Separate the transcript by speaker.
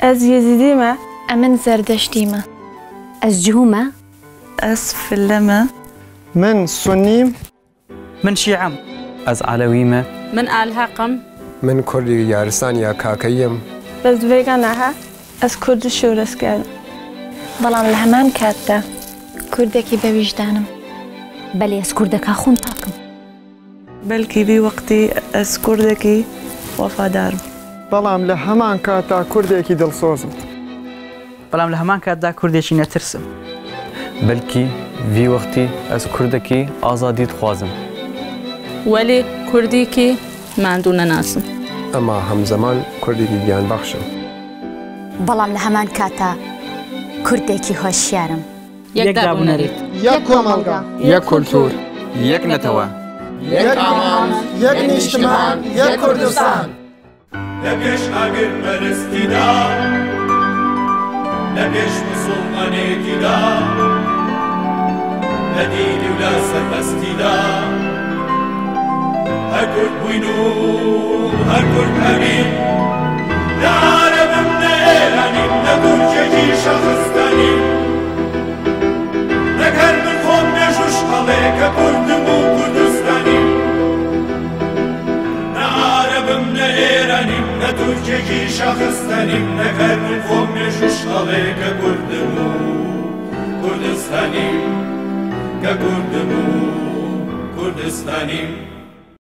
Speaker 1: ئەز یەزیدیمە.
Speaker 2: ئەمن زەردەشتیمە.
Speaker 3: ئەز جوومە.
Speaker 1: ئەز فلەمە.
Speaker 4: من سونیم.
Speaker 5: من شیعەم.
Speaker 6: ئەز عەلەویمە.
Speaker 7: من ئالهەقم.
Speaker 8: من کوردی یارسان یا کاکەییم.
Speaker 1: بەس ڤێگاناهە. ئەز کوردی شۆرەسگەرم.
Speaker 2: بەڵام لە هەمان کاتدا کوردێکی بە ویژدانم.
Speaker 3: بەلێ ئەز کوردەکا خون پاکم.
Speaker 1: بەلکی ڤی وەقتی ئەز کوردەکی وەفادارم.
Speaker 4: بەڵام لە هەمان کاتدا کوردێکی دڵسۆزم.
Speaker 5: بەڵام لە هەمان کاتدا کوردێکی نەترسم.
Speaker 6: بەلکی ڤی وەختی ئەز کوردەکی ئازادیدخوازم.
Speaker 7: وەلێ کوردێکی ماندوو نەناسم.
Speaker 8: ئەما هەمزەمان کوردێکی گیانبەخشم.
Speaker 3: بەڵام لە هەمان کاتا کوردێکی هۆشیارم.
Speaker 7: یەک داب و نەریت.
Speaker 4: یەک کۆمەڵگا.
Speaker 8: یەک کولتوور. یەک نەتەوە.
Speaker 4: یەک ئامانج. یەک نیشتمان. یەک کوردستان.
Speaker 9: لە پێش ئاگر پەرستیدا، لە پێش موسوڵمانێتیدا، لە دینی و لە سەربەستیدا، هەر کورد بووین و هەر کورد ئەبین. نە عارەبم نە ئێرانیم، نە تورکێکی شەخستانیم. نەک هەر من خۆم مێژووش ئەڵێ کە کوردم و کوردستانیم. نە عارەبم نە ئێرانیم، نە تورکێکی شەخستانیم. نەک هەر من خۆم مێژووش ئەڵێ کە کوردم و کوردستانیم، کە کوردم و کوردستانیم.